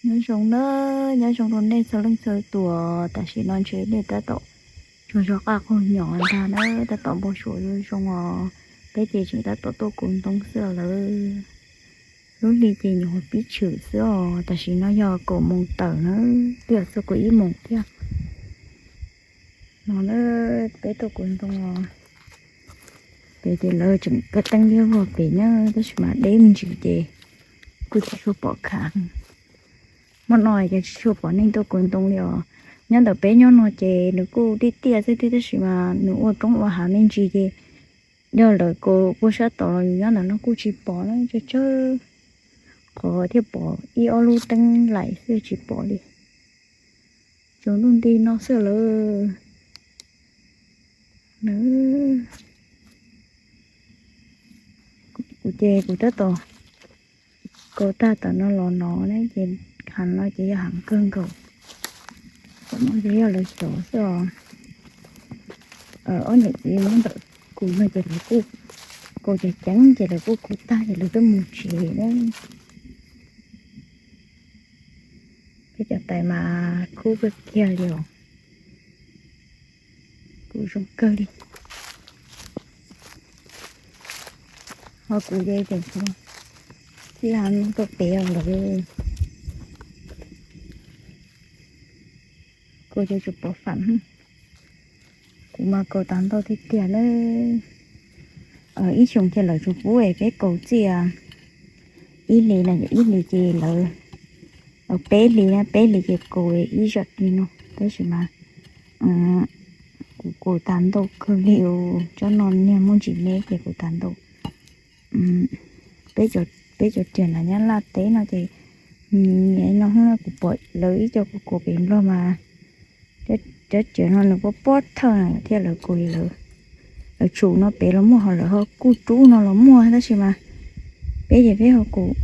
Nyob zoo na, nyob zoo rau nej txhua leej txhua tus. Tam sim no ntshe nej tab tom tsaug zog qaj qaug nyo ntag na, tab tom npau suav zoo zoo os. Peb ces tseem tab tom tuaj kaus ntoo xwb lawm. Lub hli ces nyuam qhuav pib tshwm xwb os. Tam sim no yog kaum moos tawm na, twb yuav txog kaum ib moos thiab. No na, peb tuaj kaus ntoo os. Pem ces lawv tseem kaj teeb liab vog pem na, tab sis mas deb me ntsis ces kuj tsis tshua pom khav. Hmo no ces tsis tshua pom neeg tuaj kaus ntoo li os. Nyob ntawm peb nyob no ces nws kuj tiaj tiaj xwb thiab, tab sis mas nws ua roob ua hav me ntsis ces yog lawv kaus puag sab tod los yus nyob ntawm no kuj tsis pom na, tsawg tsawg qhov thiaj pom ib ob lub teeb laim xwb tsis pom li. Tsaus ntuj nti no xwb lawm. Kuv ces kuv tab tom kaus tag tom no los no ne ces hav no ces yog hav kawg nkaus. Tam no ces yog lawv xyov xwb os. Ob niam txiv nyob ntawm kuv no ces lawv kuj kaus ceev ceev ces lawv kuj kaus tag ces lawv twb mus tsev lawm. Peb cov tais mas khub kawg kiag li os. Kuv zoo kawg li. Ho kuv ces tseem txhij hav no tuaj pem lawm. Kuv ces tsuas pom fam. Kuv mas kaus tag ntau tiag tiag na. Ib xyoos ces lawv tsuas pub es peb kaus txij ib hlis no, ib hlis ces lawv, peb hlis na, peb hlis ces kaus ib zaj li no, tab sis mas kuv kaus tag ntau kawg li os. Tsob no niag muaj ntsis me ces kuv tag ntau. Peb cov riam nram Nyab Laj teb no ces nyiam no kuv pom lawv ib co kaus kaus pem Nplog mas cov riam no nws pob pob thawj thiab lawv kaus li lawv. Lawv tshum no pem los muaj, ho lawv ho kuj rub no los muaj, tab sis mas peb ces peb ho kaus,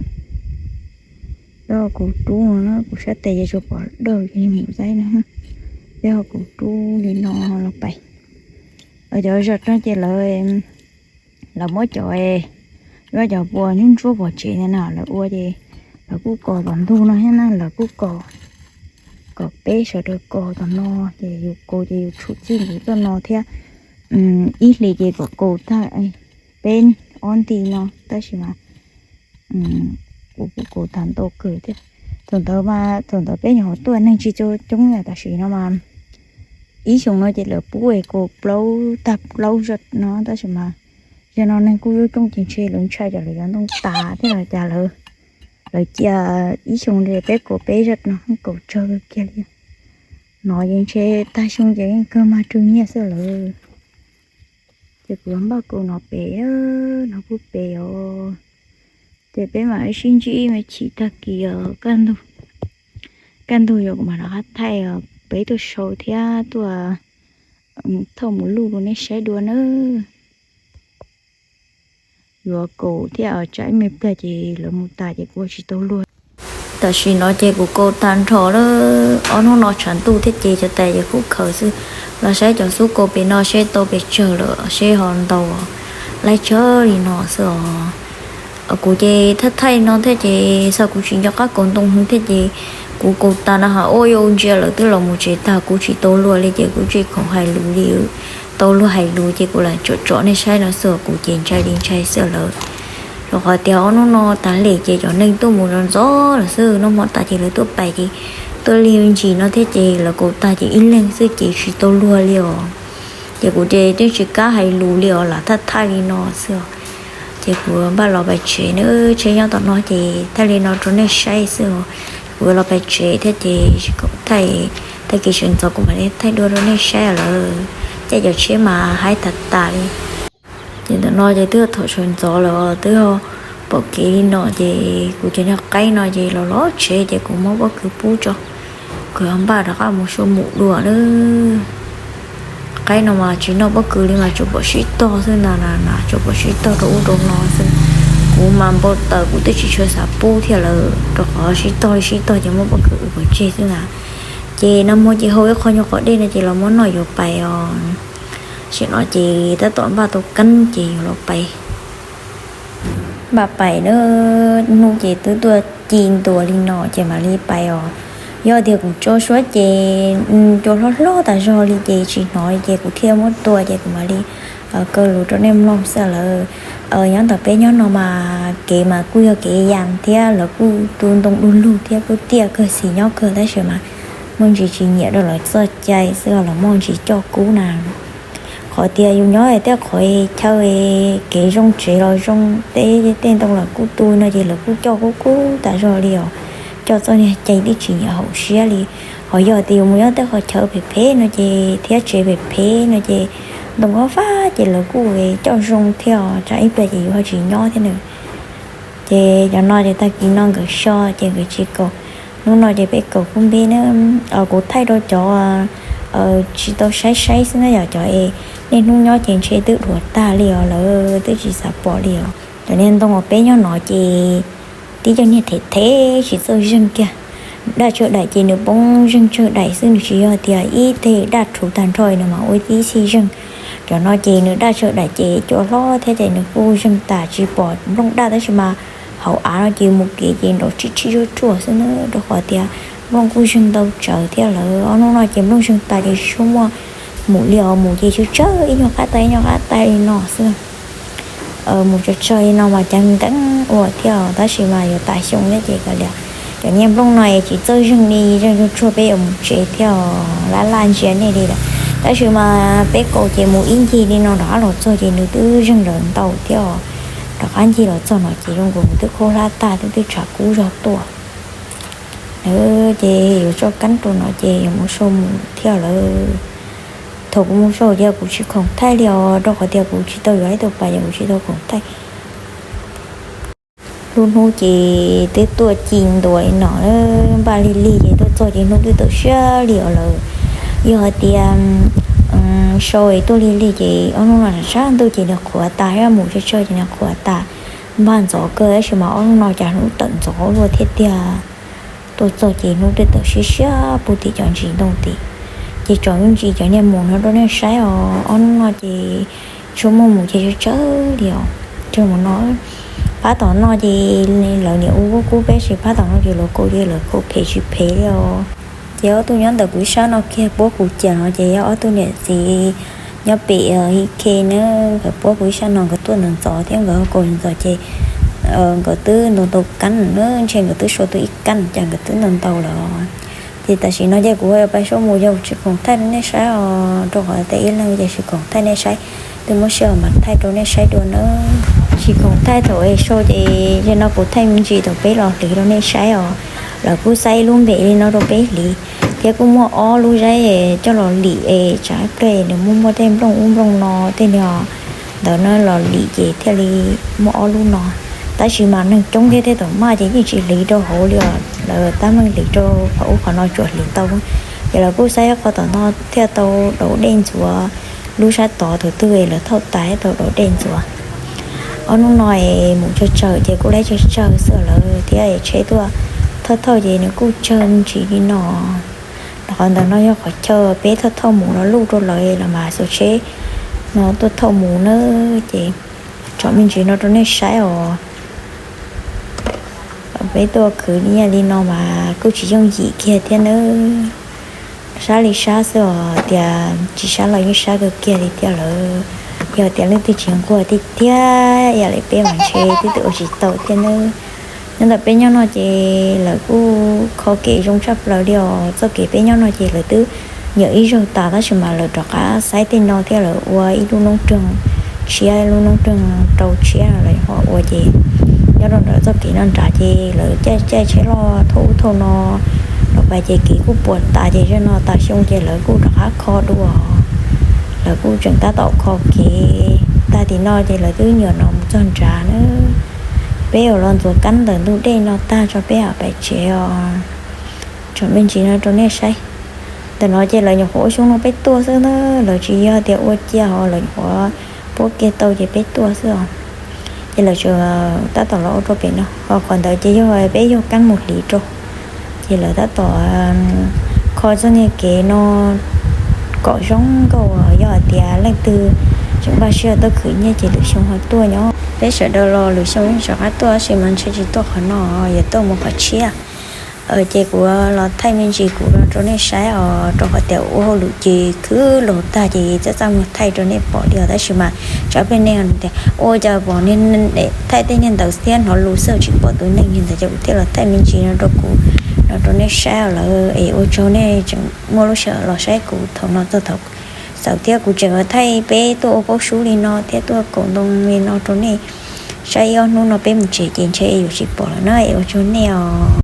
peb ho kaus rub no, kuv sab tes ces tsuas pom dawj li mus xaib no. Peb ho kaus rub li no los pais. Cov zaj no ces lawv, lawv muab cov, muab cov pua ntsuab ntsuab pov tsev ntawd no lawv ua ces lawv kuj kaus tom ntug no thiab na, lawv kuj kaus kom peb sawv daws kaus tom no, ces yus kaus ces yus tshum txij nkaus tuaj no thiab. Ib hlis ces kom kaus tag peb ob nti no, tab sis mas kuv kuj kaus tag ntau kawg thiab. Thaum ntawd mas thaum ntawd peb nyuam qhuav tuaj neeg tsis tshua coob, tam sim no mas ib xyoos no ces lawv pub es kaus plaub tag plaub zaj no, tab sis mas yog no neeg kuj coob coob ces ntshe lawv ntshai tsam lawv cov ntoo tas thiab los cas lawv, lawv cia ib xyoos li peb kaus peb zaj no, kaus tsawg kiag li. No ces ntshe tag xyoo ces yeej kawg mag rwg nyiaj xwb lawm. Ces kuv npaj kaus no pem, no kuj pem os. Ces peb mam sib ntsib me chim tag kis os. Kaj ntug yuav kuv mam rov qab thaij os, peb tuaj sau thiab tuaj thauj mus luj rau nej saib dua nawb. Yuav kaus thiab tsam ib me pliag ces lawv mus tas ces kuv ua tsis tau luag. Tam sim no ces kuv kaus tag nrho lawm, ob hnub no tshav ntuj thiab ces cov tais ces kuj khaws xwb. Los saib cov xub kaus pem no seb tau pes tsawg lawm, seb ho ntau laib tsawg li no xwb os. Kuv ces thaij thaij no thiab ces xav kuv tsis nco qab kaus ntoo hwv thiab ces kuv kaus tas no ha, ua yuav ntsia lawv twb los mus tsev tag, kuv tsis tau luag li ces kuv tsis khoom hais lus li. Tau luag hais lus ces kuv lam tsom tsom nej saib no xwb, kuv ces ntshai li ntshai xwb lawm. Rau qhov tias ob hnub no tas li ces cov neeg tuaj mus ntxov ntxov lawm xwb, noj hmo tas ces lawv tuaj pais ces tuaj li ntsis no thiab ces lawv kaus tag ces ib leeg xwb ces tsis tau luag li os. Ces kuv ces twb tsis kam hais lus li os, lam thaij thaij li no xwb os. Ces kuv npaj los pais tsev na, tsheb nyob tom no ces thaij li no rau nej saib xwb os. Kuv los pais tsev thiab ces thaij, tag kis sawv ntxov kuv mam li thaij dua rau nej saib lawm. Caij cov tsheb mas haib tas tas li. Ces ntawm no ces twb thaum sawv ntxov lawm twb pom kev li no ces kuv cov nyuag qaib no ces los los tsev ces kuv muab pob kws pub tso, kuv npaj rov qab mus sua mus dua na. Qaib no mas tsis noj pob kws li mas tsuas pom sib tog xwb ntag na, tsuas pom sib tog rau ub rau no xwb. Kuv mas npau taws kuv twb tsis tshua xav pub thiab lawm, rau qhov sib tog li sib tog ces muab pob kws ua pov tseg xwb ntag. Ces nag hmo ces hau ib qho nyuag qos dej no ces los muab noj yuav pais os. Tam sim no ces tab tom npaj tau keeb ces yuav los pais. Npaj pais na, hnub ces twb tuaj ci ntua li no ces mam li pais os. Yog tias kuv tso suab ces cua hlob hlob tas zog li ces tsis hnov li ces kuv thiaj muab tua ces kuv mam li kaw lus rau nej mloog xwb lawm. Nyob ntawm peb nyob no mas kev mas kuj yog kev yas thiab lawv kuj tu ntoo du lug thiab kuj tiaj kawg xis nyob kawg tab sis mas muaj ntsis tsis nyiam rau lawv txoj cai xwb los muaj ntsis coj kub na. Qhov tias yus nyob tej qhov chaw kev zoo tsev los zoo tej tej ntoo los kuj tu no ces lawv kuj coj kub kub tas zog li os. Coj txoj niag cai twb tsis nyiam haum siab li. Ho yog tias yus mus nyob tej qhov chaw phem phem no ces thiab tsev phem phem no ces ntoo fab fab ces lawv kuj coj zoo thiab os, tsam ib pliag ces yus ho tsis nyob thiab na. Ces cov no ces tag kis no nkawd so ces nkawd tsis kaus. Hnub no ces peb kaus kub npib na. Kuv thaij rau cov tsis tau saib saib xwb na yom, cov es niaj hnub nyob ces ntshe twb dhuav tag li os, lawv twb tsis xav pom li os. Cov niag ntoo uas peb nyob no ces tib cov niag them them tsis txawj zeeg kiag. Daj tsawg daim ces nws poob zeeg tsawg daim xwb, nws tsis yog tias ib teg daj rhuv tag nrho nws mam ua tib xij zeeg. Cov no ces nws daj tsawg daim ces cua hlob thiab ces nws kuj zeeg tas tsis pom nplooj daj tab sis mas hauv av no ces mus kev ces nrov tsis tsis zuj ruaj xwb na, rau qhov tias nplooj kuj zeeg ntau tsawv thiab. Lawv ob hnub no ces nplooj zeeg tas ces tsis tshua muaj mus li os, mus ces tsawg tsawg ib nyuag qab tag ib nyuag qab tag li no xwb. Mus tsawg tsawg li no mas cav nkeeb ua thiab os, tab sis mas yuav tas xyoo thiab ces kav liam. Cov niag nplooj no es tsis txawj zeeg li, zeeg tsuag tsuag peb yuav mus tsev thiab os, laj laj ntsia nej li lawm. Tab sis mas peb kaus ces mus ib ncig li no rov qab los txog ces nws twb zeeg lawm ntau thiab os. Rov qab ncig los txog no ces zoo nkaus nws twb khaub hlab tag thiab twb tshav kub zog tuaj. Ces yuav tso kab rau no ces yuav mus sau mus thiab lawm. Thaum kuv mus sau ces kuv tsis khoom thaij li os, rau qhov tias kuv tsis tau yuav ib tug pas ces kuv tsis tau khoom thaij. Lub hnub ces twb tuaj ci ntua li no, npaj lig lig ces tuaj txog ces hnub twb tawm siab li os lawm. Yog hais tias sau es tuaj lig lig ces ob hnub no sab ntuj ces nws qhuav tas, mus tsawg tsawg ces nws qhuav tas. Npaj ntxov kawg tab sis mas ob hnub no cas hnub tawm ntxov luaj thiab tiag. Tuaj txog ces hnub twb tawm siab siab puag tim cov ntsis ntoo tid. Ces tsom me ntsis cov niag mus no rau nej saib os, ob hnub no ces tsuas muaj mus ces tsawg tsawg li os. Mus no phab tom no ces lawv niam ua kub kub peb tsis, phab tom no ces lawv kaus ces lawv kaus phem tsis phem li os. Ces ob tug nyob ntawm kuv ib sab no kiag puab kuv ciam no ces yog ob tug niam txiv nyob pem hi khe na, nkawd puab kuv ib sab no nkawd tuaj ntxov ntxov thiab nkawd kaus ntxov ces nkawd twb ntau ntau kab na, ntshe nkawd twb sau tau ib kab cas nkawd twb ntau ntau lawm. Ces tam sim no ces kuv yuav pab sau mus yog tsis khoom thaij rau nej saib os, rau qhov tias ib leeg ces tsis khoom thaij nej saib, twb muab sij hawm mas thaij rau nej saib dua na. Tsis khoom thaij thaum es sau ces yog no kuv thaij me ntsis thaum peb los hliv rau nej saib os. Lawv kuj xaib ib lub npem li no rau peb hliv, thiab kuj muaj ob lub zaib coj los lim es tsam ib pliag nws muaj muaj tej nplooj ub nplooj no tej niag ntawd no los lim ces thiaj li muaj ob lub no. Tab sis mas neeg coob thiab tej thaum maj ces yeej tsis hliv rau hauv li os, lawv tab meeg hliv rau qhov ub qhov no tsuas hliv tau. Ces lawv kuj xaib qhov tom no thiaj tau daus dej ntxuav, lub sab tod thaum twg lawv thauj tas thiaj tau daus dej ntxuav. Ob hnub no es mus tsawg tsawg ces kuj laib tsawg tsawg xwb lawm thiab, tsheb tuaj thauj thauj ces nws kuj tsawg me ntsis li no. Rau qhov ntawm no yog qhov chaw peb thauj thauj mus los luj rau lawv los mas xuas tsheb no tuaj thauj mus na. Ces tsom me ntsis no rau nej saib os. Peb tuaj khwv nyiaj li no mas kuj tsis yooj yim kiag thiab nawb. Sab li sab xwb os, tias tsis sab los yeej sab kawg kiag li thiab lawm. Yog tias leej twg tsis nquag tiag tiag ib yam li peb mas ntshe twb ua tsis tau thiab nawb. Nyob ntawm peb nyob no ces lawv kuj kho kev zoo tshaj plaws li os. Txoj kev peb nyob no ces lawv twb nyuam ib zaug tas tab sis mas lawv rov qab xaib tej no thiab lawv ua ib lub noob roog tshiab, lub noob roog rau tshiab no lawv ho ua ces nyob rau nram txoj kev no nrad ces lawv caij caij tsheb loj thauj ub thauj no los pais ces kev kuj puas tas ces zaum no tas xyoo ces lawv kuj rov qab kho dua. Lawv kuj tseem tab tom kho kev tag tim no ces lawv twb nyuam no mus txog nrad na. Peb yuav los ntxuav kab ntawm ntug dej no tag tso peb mam pais tsev os. Tsom me ntsis no rau nej saib. Ntawm no ces lawv nyuam qhuav ua xyoo no peb tuaj xwb na, lawv tsis yog tias ua cia ho, lawv nyuam qhuav puab kiag tau ces peb tuaj xwb os. Ces lawv tseem tab tom los ua rau pem no, ho qhov ntawd ces yog peb yog kab mus hliv rau. Ces lawv tab tom kho txoj niag kev no kom zoo nkauj, yog hais tias leej twg tseem npaj siab tuaj khwv nyiaj ces lwm xyoo ho tuaj nyob. Peb sawv daws los lwm xyoo yeej rov qab tuaj tab sis mas ntshe tsis tuaj qhov no, yuav tuaj mus qhov tshiab. Ces kuv los thaij me ntsis kuv los rau nej saib os, rau qhov tias ua hauj lwm ces khwv los tag ces txaj txaj muag thaij rau nej pom li os. Tab sis mas tsam peb nej tias ua cas pom thaij tej niag ntawd thiab hnov lus xwb tsis pom tus neeg li ntawd ces kuv thiaj los thaij me ntsis no rau kuv, no rau nej saib lawm es ua tsaug nej tseem muaj lub sij hawm los saib kuv thaum no txog thaum xaus thiab. Kuv tseem thaij peb tuaj ua paub sub li no thiab tuaj kaum ntoo li no rau nej saib, ib ob hnub no peb mus tsev ces ntshe yuav tsis pom lawm na, es ua tsaug nej os.